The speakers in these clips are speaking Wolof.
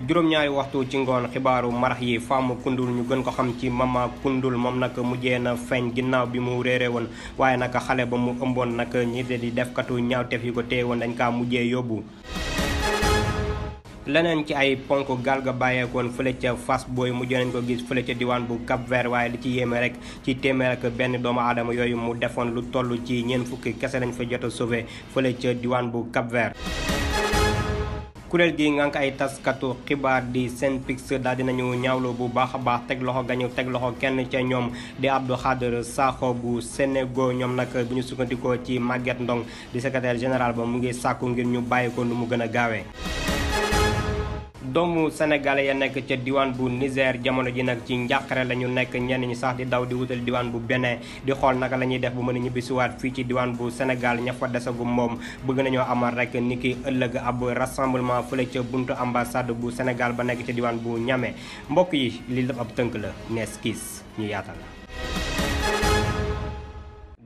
juróom-ñaari waxtu ci ngoon xibaaru marax yi Fama Koundoul ñu gën ko xam ci Mama Koundoul moom nag mujjee na feeñ ginnaaw bi mu réere woon waaye nag xale ba mu ëmboon nag ñi di defkatu ñaawteef yi ko téye woon dañ kaa mujjee yóbbu. leneen ci ay ponk gaal ga bàyyeekoon fële ca Fass Boye mujj nañ ko gis fële ca diwaan bu Cap Vert waaye li ci yéeme rek ci téeméer ak benn doomu aadama yooyu mu defoon lu toll ci ñeent fukki kese lañ fa jot a sauvé fële ca diwaan bu Cap Vert. kuréel gi ngànk ay taskatu xibaar di SYNPICS daal dinañu ñaawlu bu baax a baax teg loxo gañu teg loxo kenn ca ñoom di Abdou Khadre Sakho bu Sénégal ñoom nag bu ñu sukkandikoo ci Maguette Ndong di secrétaire général ba mu ngi sàkku ngir ñu bàyyi ko nu mu gën a gaawee. doomu sénégalais ya nekk ca diwaan bu Niger jamono ji nag ci njàqare la ñu nekk ñenn ñi sax di daw di wutal diwaan bu Benin di xool naka la ñuy def bu mën a ñibbisiwaat fii ci diwaan bu Sénégal ña fa desagu moom bëgg nañoo amal rek ni ki ëllëg ab rassemblement fële ca buntu ambassade bu Sénégal ba nekk ca diwaan bu Niamey mbokk yi li lépp ab tënk la nees kiis ñu yaatal.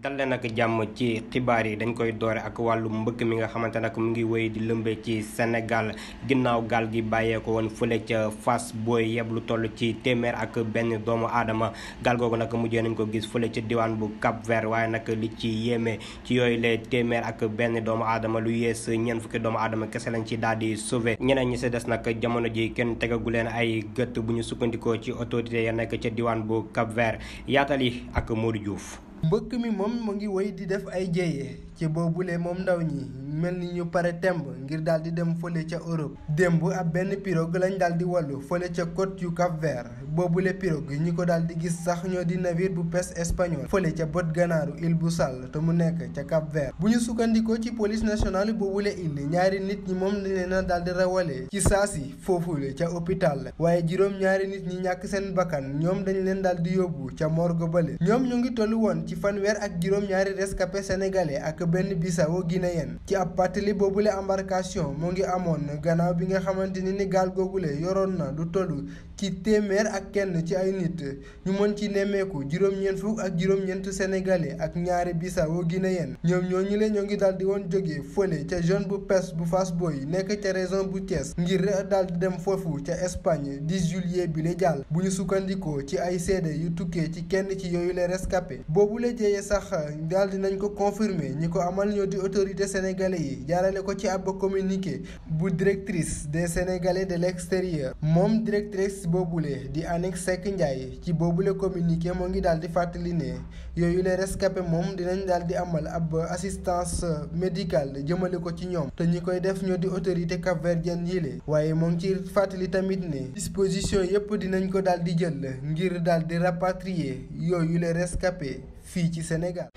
dal leen ak jàmm ci xibaar yi dañ koy doore ak wàllu mbëkk mi nga xamante nag mu ngi wéy di lëmbe ci Sénégal ginnaaw gaal gi bàyyee ko woon fële ca Fass Boye yeb lu toll ci téeméer ak benn doomu aadama gaal googu nag mujjee nañ ko gis fële ca diwaan bu Cap Vert waaye nag li ci yéeme ci yooyu lee téeméer ak benn doomu aadama lu yees ñeent fukki doomu aadama kese lañ ci daal di sauvé ñeneen ñi si des nag jamono ji kenn tegagu leen ay gët bu ñu sukkandikoo ci autorité ya nekk ca diwaan bu Cap Vert yaatali ak Modou Diouf. mbëkk mi moom mu ngi woy di def ay jéye ci boobule moom ndaw ñi mel ni ñu pare temb ngir daal di dem fële ca Europe démb ab benn pirogue lañ daal di wàllu fële ca côte yu Cap Vert boobule pirogue ñi ko daal di gis sax ñoo di navire bu pêche espagnol fële ca bët ganaaru île bu Sall te mu nekk ca Cap Vert bu ñu sukkandikoo ci police nationale boobule île ñaari nit ñi moom dañ leen a daal di rawale ci saasi foofule ca hôpital waaye juróom-ñaari nit ñi ñàkk seen bakkan ñoom dañ leen daal di yóbbu ca morgue bale ñoom ñu ngi tollu woon ci fanweer ak juróom-ñaari rescapé sénégalais ak benn Bissau guinéen ci ab pàttali boobule embarcation mu ngi amoon gannaaw bi nga xamante ni gaal googule yoroon na lu toll ci téeméer ak kenn ci ay nit ñu mën ci nemmeeku juróom-ñeent fukk ak juróom-ñeent sénégalais ak ñaari Bissau guinéen ñoom ñooñu le ñoo ngi daal di woon jógee fële ca zone bu pêche bu Fass Boye nekk ca région bu Thiès ngir daal di dem foofu ca Espagne 10 juillet bi la jàll bu ñu sukkandikoo ci ay seede yu tukkee ci kenn ci yooyu les rescapé boobule jëyee sax daal di nañ ko confirmer ñi ko amal ñoo di autorité sénégalais yi jaarale ko ci ab communiqué bu directrice des sénégalais de l'extérieur moom directrice boobule di Annick Seck Ndiaye ci boobule communiqué moo ngi daal di fàttali ne yooyu les rescapés moom dinañ daal di amal ab assistance médicale jëmale ko ci ñoom te ñi koy def ñoo di autorité cap-verdienne yile waaye moo ngi ci fàttali tamit ne disposition yépp dinañ ko daal di jël ngir daal di rapatrier yooyu les rescapés fii ci Sénégal.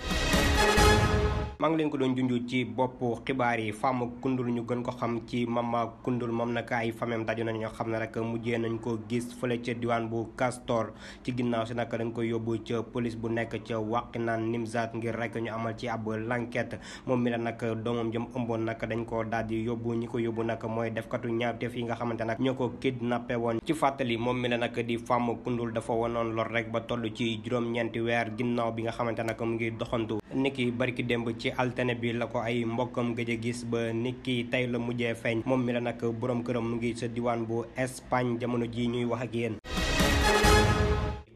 maa ngi leen ko doon junj ci bopp xibaar yi Fama Koundoul ñu gën ko xam ci Mama Koundoul moom nag ay famem daju nañ ñoo xam ne rek mujjee nañ ko gis fële ca diwaan bu Castor ci ginnaaw si nag dañ ko yóbbu ca police bu nekk ca Wakhinane Nimzatt ngir rek ñu amal ci ab l'enquête moom mi la nag doomam jëm ëmboon nag dañ ko daal di yóbbu ñi ko yóbbu nag mooy defkatu ñaawteef yi nga xamante nag ñoo ko kidnappé woon ci fàttali moom mi la nag di Fama Koundoul dafa wonoon lor rek ba toll ci juróom-ñeenti weer ginnaaw bi nga xamante nag mu ngi doxantu niki barki démb ci altine bi la ko ay mbokkam gëj a gis ba niki tey la mujjee feeñ moom mi la nag borom këram mu ngi sa diwaan bu Espagne jamono ji ñuy wax ak yéen.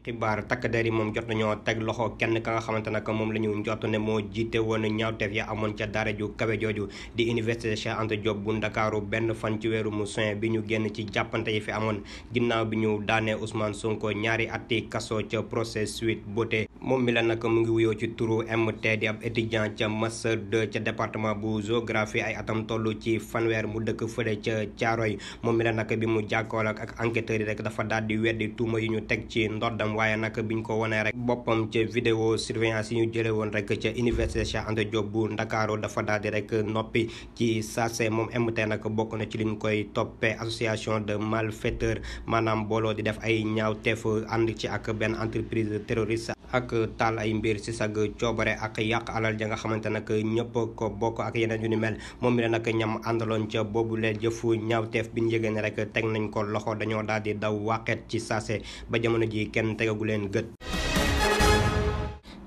xibaar takk der yi moom jot nañoo teg loxo kenn ka nga xamante nag moom la ñu njort ne moo jiite woon ñaawteef ya amoon ca daara ju kawe jooju di université Cheikh Anta Diop bu Ndakaaru benn fan ci weeru juin bi ñu génn ci jàppante yi fi amoon ginnaaw bi ñu daanee Ousmane Sonko ñaari ati kaso ca procès Sweet Beauté moom mi la nag mu ngi wuyoo ci turu MT di ab étudiant ca master 2 ca département bu géographie ay atam toll ci fanweer mu dëkk fële ca Caaroy moom mi la nag bi mu jàkkool ak enquêteurs yi rek dafa daal di weddi tuuma yu ñu teg ci ndoddam waaye nag biñ ko wanee rek boppam ca vidéo surveillance yi ñu jële woon rek ca université Cheikh Anta Diop bu Ndakaaru dafa daal di rek noppi ci saase moom MT nag bokk na ci liñ koy toppee association de malfaiteurs maanaam booloo di def ay ñaawteef ànd ci ak benn entreprise terroriste ak taal ay mbir si sag coobare ak yàq alal ja nga xamante nag ñëpp ko bokk ak yeneen yu ni mel moom mi la nag ñam àndaloon ca boobu leen jëfu ñaawteef bi ñu yëgee ne rek teg nañ ko loxo dañoo daal di daw wàqet ci saase ba jamono ji kenn tegagu leen gët.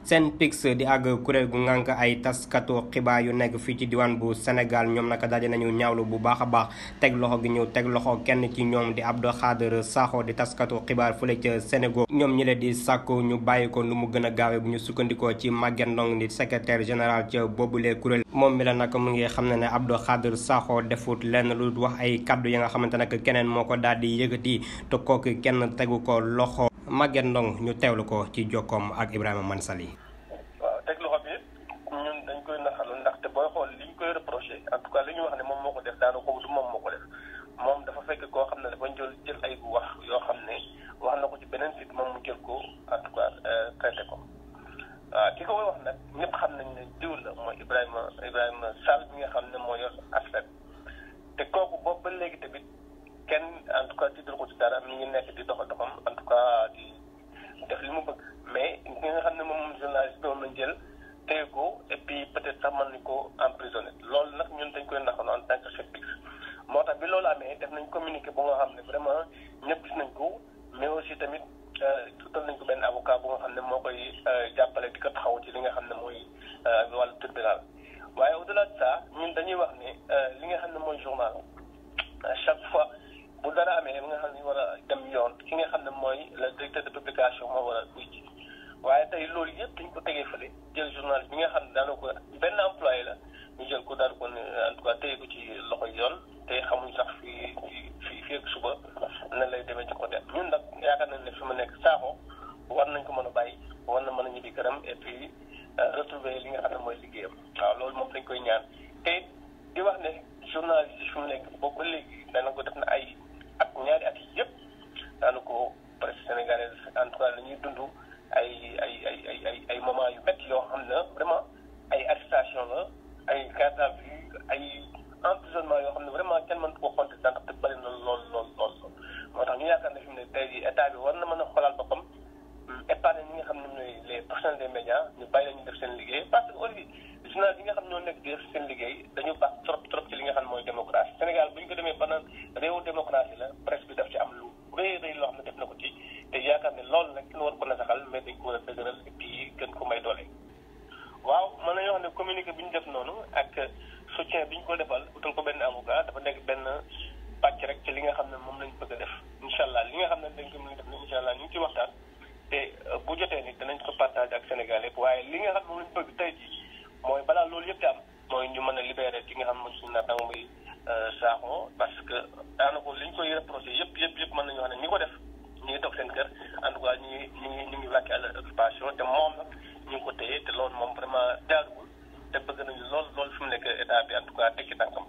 SYNPICS di ak kuréel gu ngànk ay taskatu xibaar yu nekk fii ci diwaan bu Sénégal ñoom naka daje nañu ñaawlu bu baax a baax teg loxo gi ñu teg loxo kenn ci ñoom di Abdou Khadre Sakho di taskatu xibaar fële ca Sénégal ñoom ñi leen di sàkku ñu bàyyi ko lu mu gën a gaawee bu ñu sukkandikoo ci Maguette Ndong di secrétaire général ca boobulee kuréel moom mi la nag mu ngi xam ne Abdou Khadre Sakho defut lenn lu wax ay kaddu ya nga xamante ne keneen moo ko daal di yëkkati te kooku kenn tegu ko loxo Maguette Ndong ñu teewlu ko ci jokkoom ak Ibrahima Mansali. waaw teg loxo bi ñun dañ koy naxalu ndaxte booy xool li ñu koy reproché en tout cas li ñu wax ne moom moo ko def daanaka du moom moo ko def moom dafa fekk koo xam ne dafa jël ay wax yoo xam ne wax na ko ci beneen site moom mu jël ko en tout cas traité ko waaw ki ko wax nag ñëpp xam nañ ne diw la mooy Ibrahima Sall bi nga xam ne moo yor ASFED te kooku boobu ba léegi tamit kenn en tout cas tiital ko ci dara mi ngi nekk di doxam en tout cas di def li mu bëgg mais ki nga xam ne moom journaliste bi moom lañ jël téye ko et puis peut-être sax mën nañ ko emprisonné loolu nag ñun dañ koy naxoon en tant que SYNPICS moo tax bi loolu amee def nañ communiqué bu nga xam ne vraiment ñëpp gis nañ ko mais aussi tamit tutal nañ ko benn avocat bu nga xam ne moo koy jàppale di ko taxaw ci li nga xam ne mooy wàllu tribunal waaye au-delà de ça ñun dañuy wax ne li nga xam ne mooy journal chaque fois bu dara amee nga xam ne war a dem yoon ki nga xam ne mooy le directeur de publication moo war a uy ji waaye tey loolu yëpp dañ ko tegee fële jël journaliste bi nga xam ne daana ko benn employé la ñu jël ko daal ko ne en tout cas téye ko ci loxo yoon te xamuñ sax fii ak suba nan lay demee ci côté ñun nag yaakaar nañ ne fi mu nekk Sakho war nañ ko mën a bàyyi war na mën a ñibbi këram et puis retrouver li nga xam ne mooy liggéeyam waaw loolu moom dañ koy ñaan te di wax ne journaliste yi fi mu nekk boobu ba léegi dana ko def na ay at ñaari at yi yëpp daanu ko presse sénégalaise en tout cas la ñuy dund ay moment yu métti yoo xam ne vraiment ay arrestation la ay garde à vue ay emprisonnement yoo xam ne vraiment kenn mënut koo compter ndax te bëri na lool moo tax ñu yaakaar ne fi mu ne tey jii état bi war na mën a xoolaat boppam épargne ñi nga xam ne ñooy les professionnels des médias ñu bàyyi la ñu def seen liggéey parce que aussi journal yi nga xam ñoo nekk di def seen liggéey dañu baax trop ci li nga xam ne mooy démocratie Sénégal bu ñu ko demee ba naan réewu démocratie la presse bi daf ci am lu rëy loo xam ne def na ko ci te yaakaar ne loolu nag kenn war ko nasaxal mais dañ ko war a dëgëral et puis gën ko may doole. waaw mën nañoo wax ne communiqué bi ñu def noonu ak soutien bi ñu ko defal utal ko benn avocat dafa nekk benn pàcc rek ci li nga xam ne moom lañ bëgg a def incha allah li nga xam ne dañ ko mën a def ne incha allah ñu ngi ci waxtaan te bu jotee ni danañ ko partage ak Sénégal yëpp waaye li nga xam ne moom lañ bëgg tey jii mooy balaa loolu yëpp di am mooy ñu mën a libéré ci nga xam ne suñu naataango muy Sakho parce que daanaka li ñu koy reproché yëpp mën nañu wax ne ñi ko def ñu ngi toog seen kër en tout cas ñu ngi vaquer à leur occupation te moom nag ñu ngi ko téye te loolu moom vraiment jaaduwul te bëgg nañu lool fi mu nekk état bi en tout cas tekki tànkam.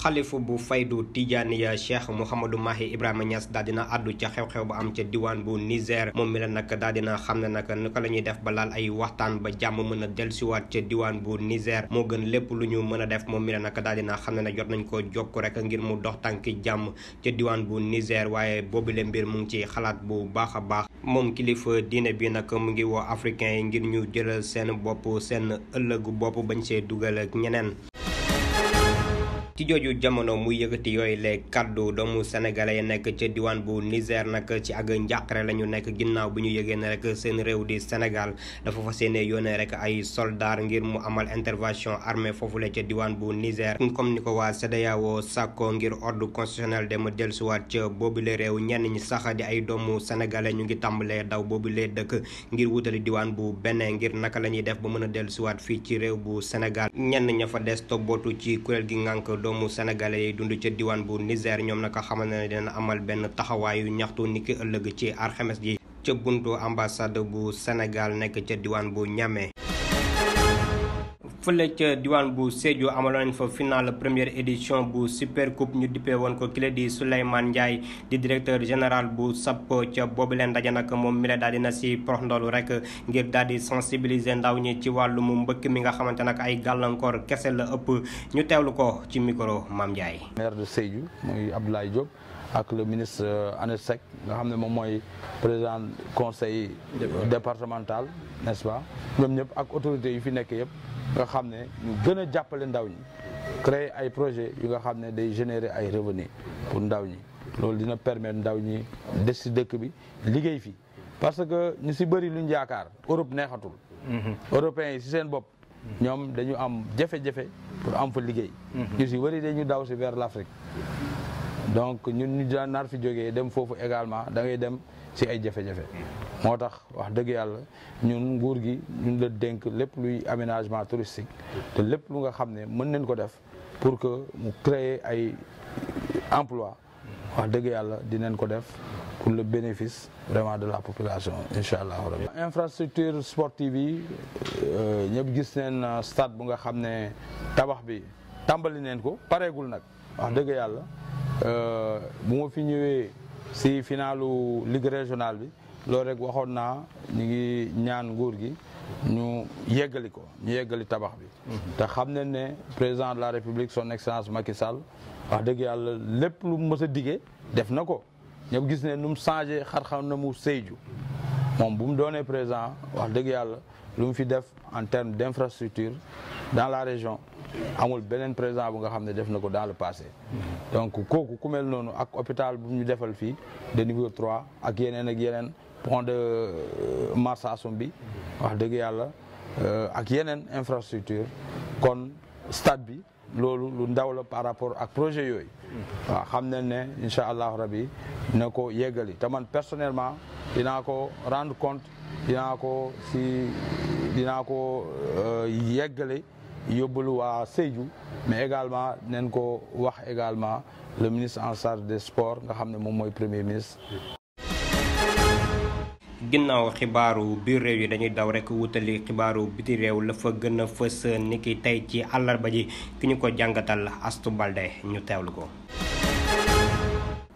xalifu bu faydu Tijaaniya Cheikh Mouhamadou Mahi Ibrahima Niass daal dina àddu ca xew-xew ba am ca diwaan bu Niger moom mi la nag daal dina xam ne nag naka la ñuy def ba laal ay waxtaan ba jàmm mën a dellusiwaat ca diwaan bu Niger moo gën lépp lu ñu mën a def moom mi la nag daal dina xam ne jot nañ ko jokk rek ngir mu dox tànki jàmm ca diwaan bu Niger waaye boobule mbir mu ngi ci xalaat bu baax a baax moom kilifa diine bi nag mu ngi woo africain yi ngir ñu jëlal seen bopp seen ëllëgu bopp bañ see dugal ak ñeneen. ci jooju jamono muy yëkkati yooyu les kaddu doomu sénégalais yi nekk ca diwaan bu Niger nag ci ak njàqare la ñu nekk ginnaaw bi ñu yëgee ne rek seen réew di Sénégal dafa fas yéene yónnee rek ay soldats ngir mu amal intervention armée foofule ca diwaan bu Niger comme ni ko waa CEDEAO sàkko ngir ordre constitutionnel dem dellusiwaat ca boobule réew ñenn ñi sax di ay doomu sénégalais ñu ngi tàmbalee daw boobule dëkk ngir wutali diwaan bu Benin ngir naka la ñuy def ba mën a dellusiwaat fii ci réew bu Sénégal ñenn ña fa des tobbootu ci kuréel gi ngànk doomu sénégalais yi dund ca diwaan bu Niger ñoom naka xamal na ne dina amal benn taxawaayu ñaxtu niki ëllëg ci alxames ji ca buntu ambassade bu Sénégal nekk ca diwaan bu Niamey. fële ca diwaan bu Sédhiou amaloon nañ fa final première édition bu super coupe ñu dippee woon ko kile di Souleymane Ndiaye di directeur général bu SAP ca boobu leen ndaje nag moom mi la daal dina si prox ndoolu rek ngir daal di sensibiliser ndaw ñi ci wàllum mbëkk mi nga xamante nag ay gàllankoor kese la ëpp ñu teewlu ko ci micro Mame Ndiaye. maire de Sédhiou muy Abdoulaye Diop ak le ministre Anet Seck nga xam ne moom mooy président conseil départemental n'est-ce pas ñoom ñëpp ak autorités yu fi nekk yëpp nga xam ne ñu gën a jàppale ndaw ñi créer ay projet yu nga xam ne day générer ay revenus pour ndaw ñi loolu dina permettre ndaw ñi des ci dëkk bi liggéey fi parce que ñu si bëri luñ yaakaar Europe neexatul. Européens yi si seen bopp. ñoom dañu am jafe-jafe pour am fa liggéey. ñu si bëri dañu daw si vers l'Afrique. donc ñun ñu daan nar fi jógee dem foofu également da ngay dem si ay jafe-jafe. moo tax wax dëgg yàlla ñun nguur gi ñun la dénk lépp luy aménagement touristique te lépp lu nga xam ne mën nañ ko def pour que mu créer ay emploi wax dëgg yàlla dinañ ko def pour le bénéfice vraiment de la population incha allah rabbi. infrastructure sportive yi ñëpp gis neen stade bu nga xam ne tabax bi tàmbali neen ko pareegul nag wax dëgg yàlla bu ma fi ñëwee si finalu ligue régionale bi loolu rek waxoon naa ñu ngi ñaan nguur gi ñu yeggali tabax bi. te xam nañ ne président de la république son excellence Macky Sall wax dëgg yàlla lépp lu mës a diggee def na ko ñëpp gis ne nu mu changé xar-xam na mu Sédhiou moom bu mu doonee président wax dëgg yàlla lu mu fi def en termes d' infrastructure dans la région amul beneen président bu nga xam ne def na ko dans le passé. donc kooku ku mel noonu ak hôpital bu ñu defal fii de niveau 3 ak yeneen pont de Marsassoum bi wax dëgg yàlla ak yeneen infrastructure kon stade bi loolu lu ndaw la par rapport ak projet yooyu. waaw xam nañ ne incha allahu rabi na ko yeggali te man personnellement dinaa ko rendre compte dinaa ko yeggale yóbbalu waa Sédhiou mais également nañ ko wax également le ministre en charge des sports nga xam ne moom mooy premier ministre. ginnaaw xibaaru biir réew yi dañuy daw rek wutali xibaaru biti réew la fa gën a fës niki tey ci àllarba ji ki ñu ko jàngatal Astou Balde ñu teewlu ko.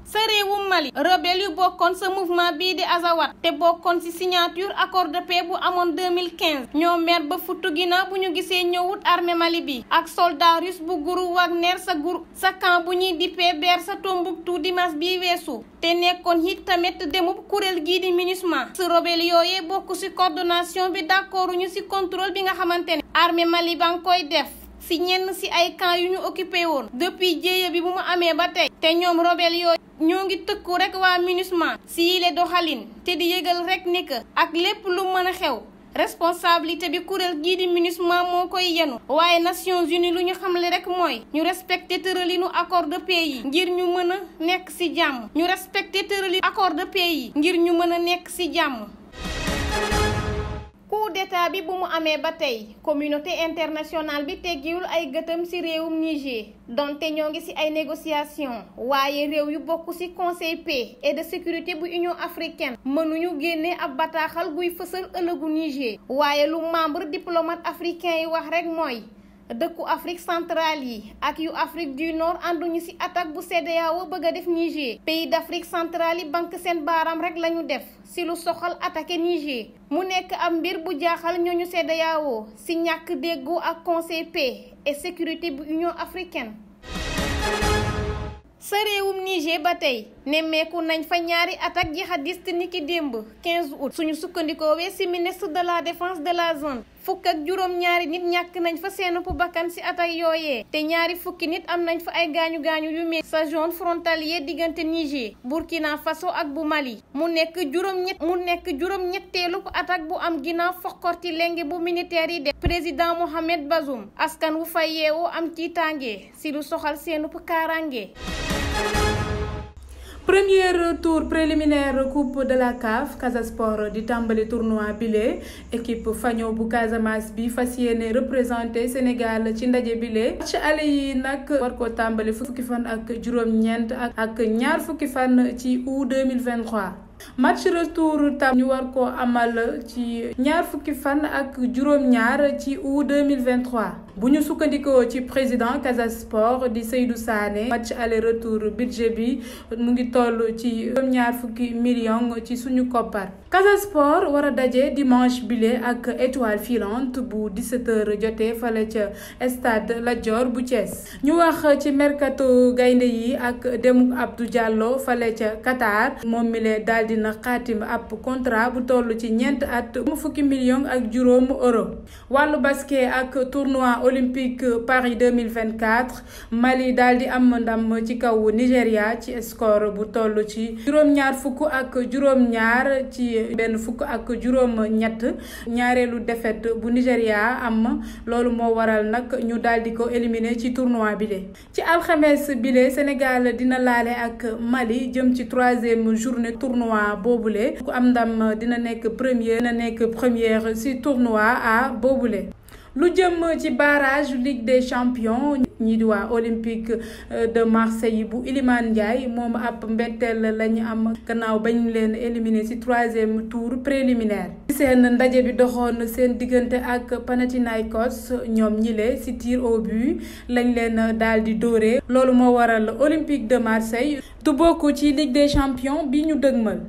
sa réewum Mali rebelle yu bokkoon sa mouvement bii di Azawad te bokkoon ci signature accord de paix bu amoon 2015 ñoo mer ba futtu ginnaaw bu ñu gisee ñëwut armée Mali bi ak soldat russe bu groupe Wagner sa camp bu ñuy dippee ber sa Tombouctou dimanche bii weesu te nekkoon it tamit demub kuréel gii di MINUSMA sa rebelle yooyee bokk ci coordination bi d'accorduñu ci contrôle bi nga xamante ne armée Mali ba nga koy def ci ñenn ci ay camp yu ñu occupé woon depuis jéye bi bu mu amee ba tey te ñoom rebelle yooyu ñoo ngi tëkku rek waa MINUSMA ci yile doxalin te di yëgal rek ni que ak lépp lu mën a xew responsabilité bi kuréel gii di MINUSMA moo koy yenu waaye Nations Unies lu ñu xamle rek mooy ñu respecté tëralinu accord de paix yi ngir ñu mën a nekk ci jàmm ñu respecté tëralinu accord de paix yi ngir ñu mën a nekk ci jàmm. coup d'état bi bu mu amee ba tey communauté internationale bi teggiwul ay gëtam ci réewum Niger donte ñoo ngi ci ay négociations waaye réew yu bokk ci conseil paix et de sécurité bu union africaine mënuñu génne ab bataaxal buy fësal ëllëgu Niger waaye lu membre diplomate africain yi wax rek mooy dëkku Afrique centrale yi ak yu Afrique du Nord ànduñu ci attaque bu CEDEAO bëgg a def Niger pays d'Afrique centrale yi banque seen baaraam rek lañu def ci lu soxal attaqué Niger mu nekk am mbir bu jaaxal ñooñu CEDEAO ci ñàkk déggoo ak conseil paix et sécurité bu union africaine. sa réewum Niger ba tey nemmeeku nañ fa ñaari attaque jihadiste niki démb 15 août suñu sukkandikoo wee ci ministre de la défense de la zone fukk ak juróom-ñaari nit ñàkk nañ fa seen bakkan ci attaque yooyee te ñaari fukki nit am nañ fa ay gaañu-gaañu yu metti sa zone frontalier diggante Niger Burkina Faso ak bu Mali mu nekk juróom-ñetteelu ko attaque bu am ginnaaw foqorti lenge bu militaire yi def président Mohamed Bazoum askan wu fay yeewoo am ci tànge ci lu soxal seenu kaaraange. Premier tour préliminaire coupe de la CAF Casa Sport di tàmbali tournoi bile équipe Fagno bu Casamance bi fas yéene représenté Sénégal ci ndaje bile match aller yi nag war ko tàmbali fukki fan ak juróom-ñeent ak ñaar fukki fan ci août 2023 match retour tam ñu war ko amal ci ñaar fukki fan ak juróom-ñaar ci août 2023 bu ñu sukkandikoo ci président Casa Sport di Seydou Sané match aller retour budget bi mu ngi toll ci ñaar fukki million ci suñu koppar. Casa Sport war a daje dimanche bile ak étoile filante bu 17h jotee fale ca stade Lat Dior bu Thiès. ñu wax ci mercato gaynde yi ak demuk Abdou Diallo fale ca Qatar moom mi lee daal dina xaatim ab contrat bu toll ci 4 at mu fukki million ak juróom euro. wàllu basket ak tournoi olympique Paris 2024 Mali daal di am ndam ci kaw Nigéria ci score bu toll ci juróom-ñaar fukk ak juróom-ñaar ci benn fukk ak juróom-ñett ñaareelu défaite bu Nigéria am loolu moo waral nag ñu daal di ko éliminer ci tournoi bile. ci alxames bile Sénégal dina laale ak Mali jëm ci 3e journée tournoi boobule ku am ndam dina nekk première ci tournoi A boobule. lu jëm ci barrage Ligue des champions ñii di waa Olympique de Marseille bu Iliman Ndiaye moom ab mbetteel lañu am gannaaw bañ leen éliminé ci 3e tour préliminaire. seen ndaje bi doxoon seen diggante ak Panathinaikos ñoom ñile ci tir au but lañ leen daal di dóoree loolu moo waral Olympique de Marseille du bokk ci Ligue des champions bi ñu dëgmal.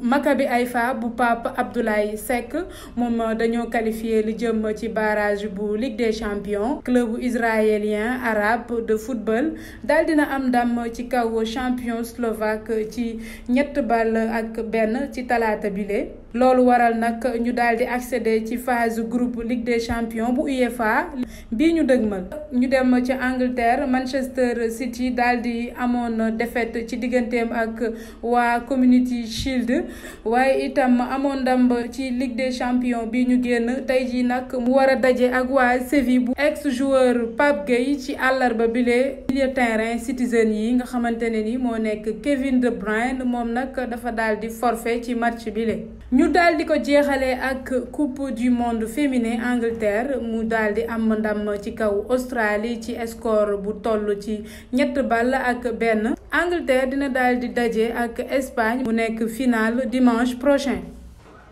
Maccabi Haïfa bu Pape Abdoulaye Seck moom dañoo qualifié li jëm ci barrage bu Ligue des champions. club israélien arabe de football daal dina am ndam ci kaw champion slovaque ci 3-1 ci talaata bile. loolu waral nag ñu daal di accéder ci phase groupe Ligue des champions bu UEFA bii ñu dëgmal. ñu dem ci Angleterre Manchester City daal di amoon défaite ci digganteem ak waa Community Shield waaye itam amoon ndam ci Ligue des champions bii ñu génn tey jii nag mu war a daje ak waa Séville bu ex joueur Pape Gueye ci àllarba bile. milieu terrain Citizen yi nga xamante ne ni moo nekk Kevin De Bruyne moom nag dafa daal di forfait ci match bile. ñu daal di ko jeexalee ak coupe du monde féminin Angleterre mu daal di am ndam ci kaw Australie ci score bu toll ci 3-1. Angleterre dina daal di daje ak Espagne mu nekk finale dimanche prochain.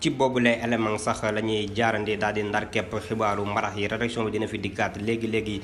ci boobu lay élément sax la ñuy jaarandi daal di ndar képp xibaaru mbarax yi rédaction bi dina fi dikkaat léegi.